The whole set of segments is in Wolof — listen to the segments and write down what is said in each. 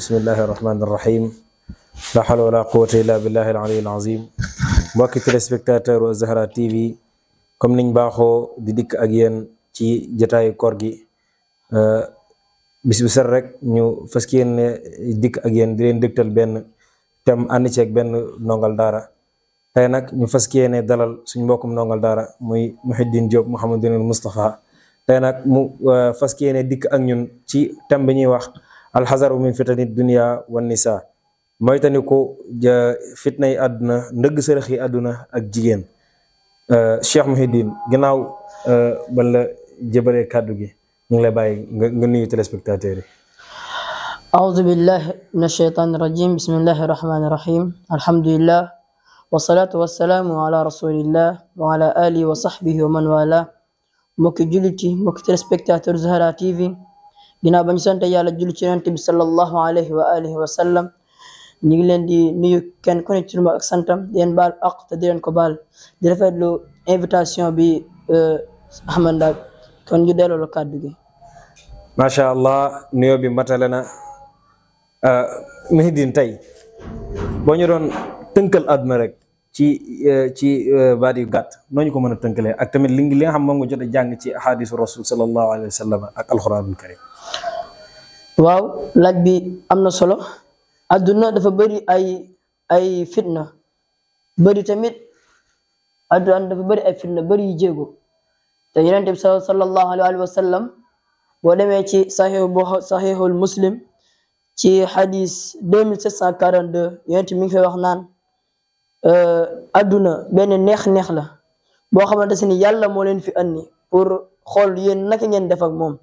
bismillahi rahmaani rahim la hawla wala quwwata illa billahi al-aliyyil azim mbokki téléspectateur u Zahra TV comme niñ baaxoo di dikk ak yéen ci jotaayu koor gi bis bu set rek ñu fas yéene dikk ak yéen di leen dëgtal benn thème ànd ci ak benn ndongal daara tey nag ñu fas yéene dalal suñ mbokkum ndongal daara muy Mouhidine Diop Mouhamadou Moustapha tey nag mu fas yéene dikk ak ñun ci thème bi ñuy wax alxazaru min fitani dunia wan nisa mooy tani ko fitna yi àdduna ndëgg sërëx yi àdduna ak jigéen Cheikh Mouhidine ginnaaw ba la jëbalee kàddu gi ñu ngi lay bàyyi nga nuyu téléspectateurs yi. أعوذ بالله من الشيطان الرجيم بسم الله الرحمن الرحيم الحمد لله والصلاة والسلام على رسول الله وعلى آله وصحبه ومن والاه mbokki jullit yi mbokki téléspectateur Zahra TV ginnaaw ba ñu sant yàlla julli ci yonent bi sallallahu alayhi wa alihi wa sallam ñu ngi leen di nuyu kenn ku ne ci ak santam di leen baal ak te di leen ko baal di rafetlu invitation bi Ahmad Ndak kon ñu delloo kàddu gi. macha allah nuyoo bi matale na Mouhidine tey boo ñu doon tënkal àdduna rek ci baat yu gàtt noo ñu ko mën a tënkalee ak tamit li nga xam moom nga jot a jàng ci ahadisu rasul sallallahu alayhi wa sallam ak alquranul karim. waaw laaj bi am na solo adduna dafa bëri ay fitna bëri tamit adduna dafa bëri ay fitna bëri yu jéego te yonent bi sallallahu alayhi wa sallam boo demee ci saxiixul muslim ci hadis 2742 yonent mi ngi fay wax naan adduna benn neex-neex la boo xamante ni yàlla moo leen fi andi pour xool yéen naka ngeen def ak moom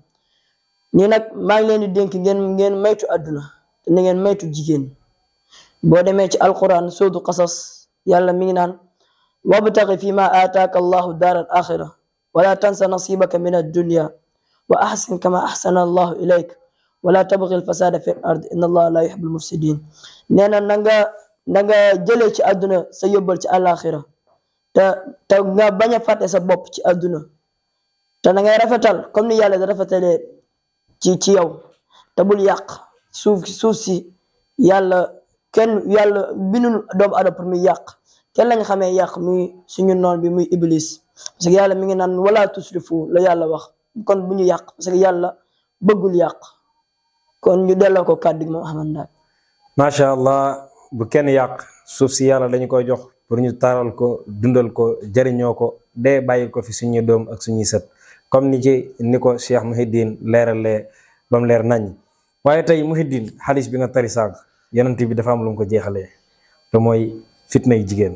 nii nag maa ngi leen di dénk ngeen maytu adduna te na ngeen maytu jigéen boo demee ci alquran soodu qasas yàlla mi ngi naan wabtaghi fi ma aataaka allahu daar al axira wala tansa nasibaka min addunya wa ahsin kama ahsana allahu ilayk wala tabghi al fasada fi al ard inna allaha la yuhibbul mufsidin nee na na nga jëlee ci àdduna sa yóbbal ci àllaaxira te nga bañ a fàtte sa bopp ci àdduna te na ngay rafetal comme ni yàlla da rafetalee ci yow te bul yàq suuf si yàlla bindul doomu aadama pour muy yàq kenn lañ xamee yàq muy suñu noon bi muy iblis parce que yàlla mi ngi naan wala tusrifu la yàlla wax kon bu ñu yàq parce que yàlla bëggul yàq kon ñu delloo ko kàddu gi moom Ahmad Ndak. macha allah bu kenn yàq suuf si yàlla dañu koy jox pour ñu taaral ko dundal ko jëriñoo ko dee bàyyil ko fi suñuy doom ak suñuy sët comme ni ko Cheikh Mouhidine leeralee ba mu leer nañ waaye tey Mouhidine xadis bi nga tari sànq yonent bi dafa am lu mu ko jeexalee te mooy fitna yi jigéen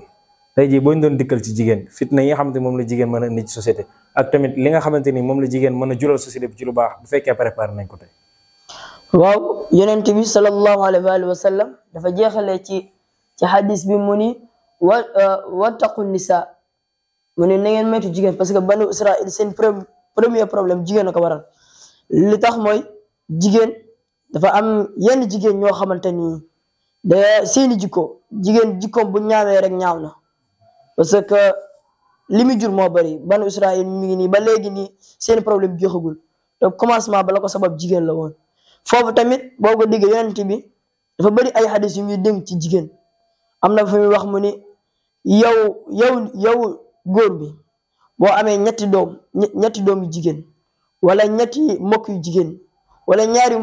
tey jii boo ñu doon dikkal ci jigéen fitna yi nga xamante ni moom la jigéen mën a indi ci société ak tamit li nga xamante ni moom la jigéen mën a jural société bi ci lu baax bu fekkee préparé nañ ko tey. waaw yonent bi sallallahu alayhi wa sallam dafa jeexalee ci hadis bi mu ni wattaqu nisa mu ni na ngeen moytu jigéen parce que banu Israël seen premier problème jigéen a ko waral li tax mooy jigéen dafa am yenn jigéen ñoo xamante ni da seeni jikkoom bu ñaawee rek ñaaw na parce que li mu jur moo bëri banu Israël mi ngi nii ba léegi nii seen problème jeexagul te commencement ba la ko sabab jigéen la woon foofu tamit boo ko déggee yonent bi dafa bëri ay hadis yu muy dénk ci jigéen am na fu muy wax mu ni yow góor bi boo amee ñetti doom yu jigéen wala ñetti mbokk yu jigéen wala ñaari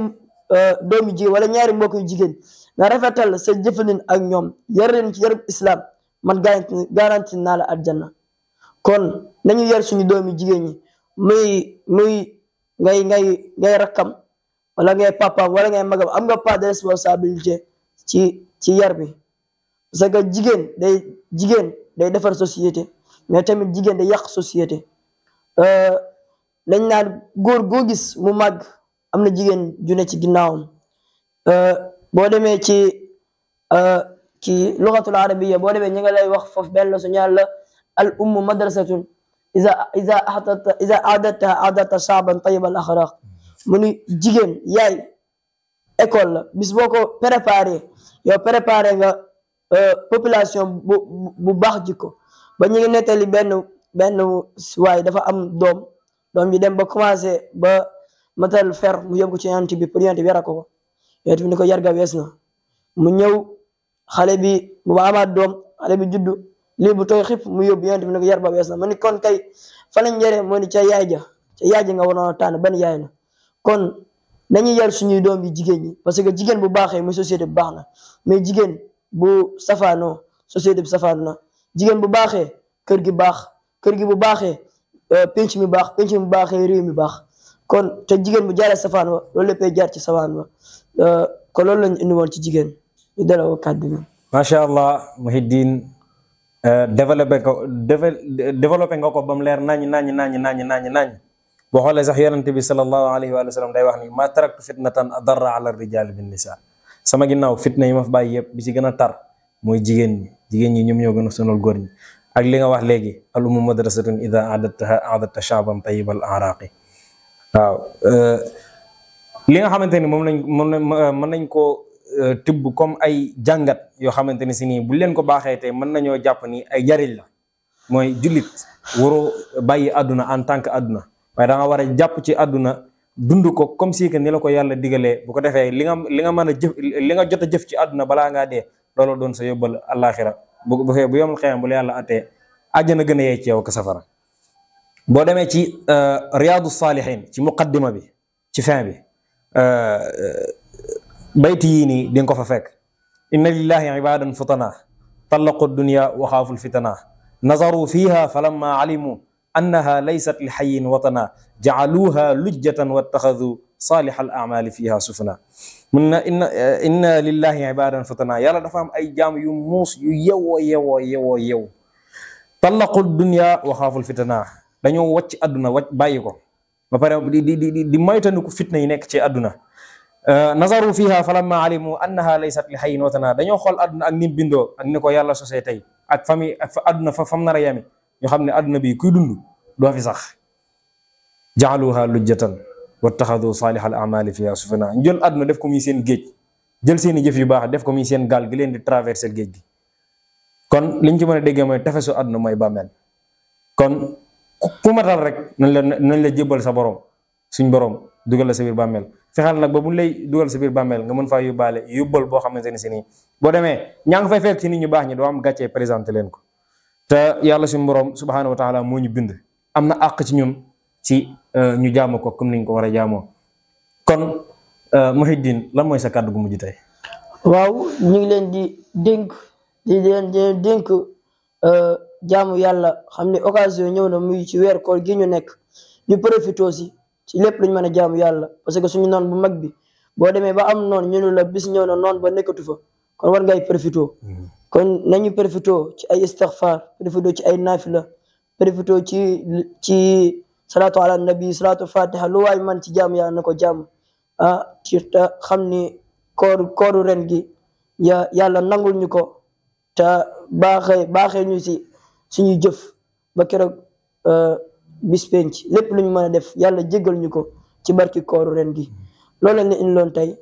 doom yu jigéen wala ñaari mbokk yu jigéen nga rafetal sa jëfandin ak ñoom yar leen ci yarub islam man garanti naa la aljanna kon nañu yar suñu doom yu jigéen ñi muy ngay rakkam wala ngay papaam wala ngay magam am nga part de responsabilité ci yar bi parce que jigéen day defar société mais tamit jigéen day yàq société dañ naan góor goo gis mu màgg am na jigéen ju ne ci ginnaawam boo demee ci lugatul arabiyya boo demee ñi nga lay wax foofu benn la su ñaar la al ummu madrasatun iza a'dadtaha sha'ban tayyibal akhlaq mu ni jigéen yaay école la bis boo ko préparé nga population bu baax jikko ba ñu ngi nettali benn waay dafa am doom yi dem ba commencé ba matal fer mu yóbbu ci yonent bi pour yonent bi yara ko yonent bi ni ko yar ga wees na mu ñëw xale bi mu amaat doom xale bi juddu lii bu tooy xip mu yóbbu yonent bi ni ko yar ba wees na ma ni kon kay fa lañ njëree moo ni ca yaay ja nga waroon a tànn ban yaay la kon nañu yar suñuy doom yi jigéen ñi parce que jigéen bu baaxee muy société bu baax na mais jigéen bu safaanoo société bi safaano na jigéen bu baaxee kër gi baax kër gi bu baaxee penc mi baax penc mi bu baaxee réew mi baax kon te jigéen bu jaaree safaan wa loolu léppay jaar ci safaan wa kon loolu lañ indi woon ci jigéen ñu delloo kàddu gi. macha allah Mouhidine développé nga ko ba mu leer nañ boo xoolee sax yonente bi sallallahu alayhi wa sallam day wax ni ma taraktu fitnatan adarra ala rijali bin nisa sama ginnaaw fitna yi ma fa bàyyi yëpp bi ci gën a tar mooy jigéen ñi ñoom ñoo gën a sonal góor ñi ak li nga wax léegi al ummu madrasatun ida a'dadta sha'ban tayyibal araqi waaw li nga xamante ni moom lañ mën nañ koo tibb comme ay jàngat yoo xamante ni si nii bu leen ko baaxee tey mën nañoo jàpp ni ay njariñ la mooy jullit waroo bàyyi àdduna en tant que àdduna waaye da nga war a jàpp ci àdduna dund ko comme si que ni la ko yàlla digalee bu ko defee li nga mën a jëf li nga jot a jëf ci àdduna balaa ngaa dee loolu doon sa yóbbal àllaaxira bu yomul xeyam bu la yàlla attee àjjana gën a yee ci yow ka safara boo demee ci riyaadu saalihin ci muqaddima bi ci fin bi bayti yii nii di nga ko fa fekk inna lillahi ibadan futana tallaqu dunya wa xaafu lfitana nazaru fiha falamma alimu annaha laysat li xayin watana jaaluha lujjatan wattaxadu saalih al amali fiha sufna mun na inna lillahi ibadan futana yàlla dafa am ay jaam yu muus yu yew tallaqu dunya wa xaafu lfitana dañoo wàcc àdduna bàyyi ko ba pare di moytandiku fitna yi nekk ci àdduna nazaru fiha falamma alimu annaha laysat li xayin watana dañoo xool àdduna ak nim bindoo ak ni ko yàlla sosee tey ak famille ak fa àdduna fam nar a yami ñu xam ne àdduna bi kuy dund doo fi sax jaaluha lujjatan wattaxadu saalih al amali fiha sufana ñu jël àdduna def ko muy seen géej jël seeni jëf yu baax def ko muy seen gaal gi leen di traverser géej gi kon liñ ci mën a déggee mooy tefesu àdduna mooy bàmmeel kon ku matal rek nañ la jébbal sa borom suñ borom dugal la sa biir bàmmeel fexeel nag ba bu lay dugal sa biir bàmmeel nga mën faa yóbbaale yóbbal boo xamante ne si nii boo demee ñaa nga fay fekk ci nit ñu baax ñi doo am gàccee présenté leen ko te yàlla suñu borom subhanahu wa taala moo ñu bind am na àq ci ñun ci ñu jaamu ko comme niñ ko war a jaamoo kon Mouhidine lan mooy sa kàddu gu mujj tey. waaw ñu ngi leen di dénk jaamu yàlla xam ne occasion ñëw na muy ci weer koor gi ñu nekk ñu profité aussi ci lépp luñ mën a jaamu yàlla parce que suñu noon bu mag bi boo demee ba am noon ñu ne la bis ñëw na noon ba nekkatu fa kon war ngay profité kon nañu profité ci ay istighfar profité ci ay nafila profité ci salatu ala nabi salatu fatiha lu waay man ci jaamu yàlla na ko jaamu ci te xam ni kooru ren gi yàlla nangul ñu ko te baaxee ñu si suñuy jëf ba keroog bis penc lépp lu ñu mën a def yàlla jéggal ñu ko ci barki kooru ren gi loolu la ñu indiloon tey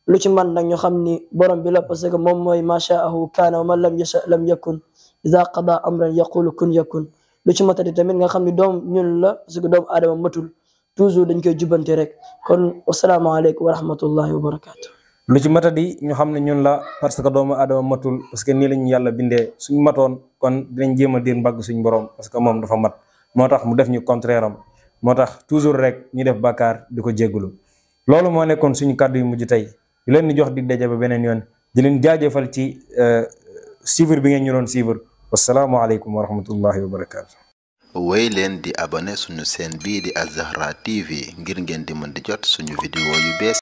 lu ci man nag ñu xam ni borom bi la parce que moom mooy ma shaahu kaana wa man lam yasha lam yakun iza qada amran yaqulu kun yakun lu ci matati tamit nga xam ni doom ñun la parce que doomu aadama matul toujours dañ koy jubbante rek kon wasalaamaaleykum wa rahmatullahi wa barakatu lu ci matadi ñu xam ne ñun la parce que doomu aadama matul parce que nii lañu yàlla bindee suñ matoon kon dinañ jéem a diir mbagg suñ borom parce que moom dafa mat moo tax mu def ñu contraire am moo tax toujours rek ñu def bàkkaar di ko jéggulu loolu moo nekkoon suñu kàddu yu mujj tey di leen di jox dig daje ba beneen yoon di leen jaajëfal ci suivre bi ngeen ñu doon suivre wasalaamualeykum wa rahmatullahi wa barakatu woy leen di abonné suñu chaîne bii di Al Zahra TV ngir ngeen di mën di jot suñu vidéo yu bees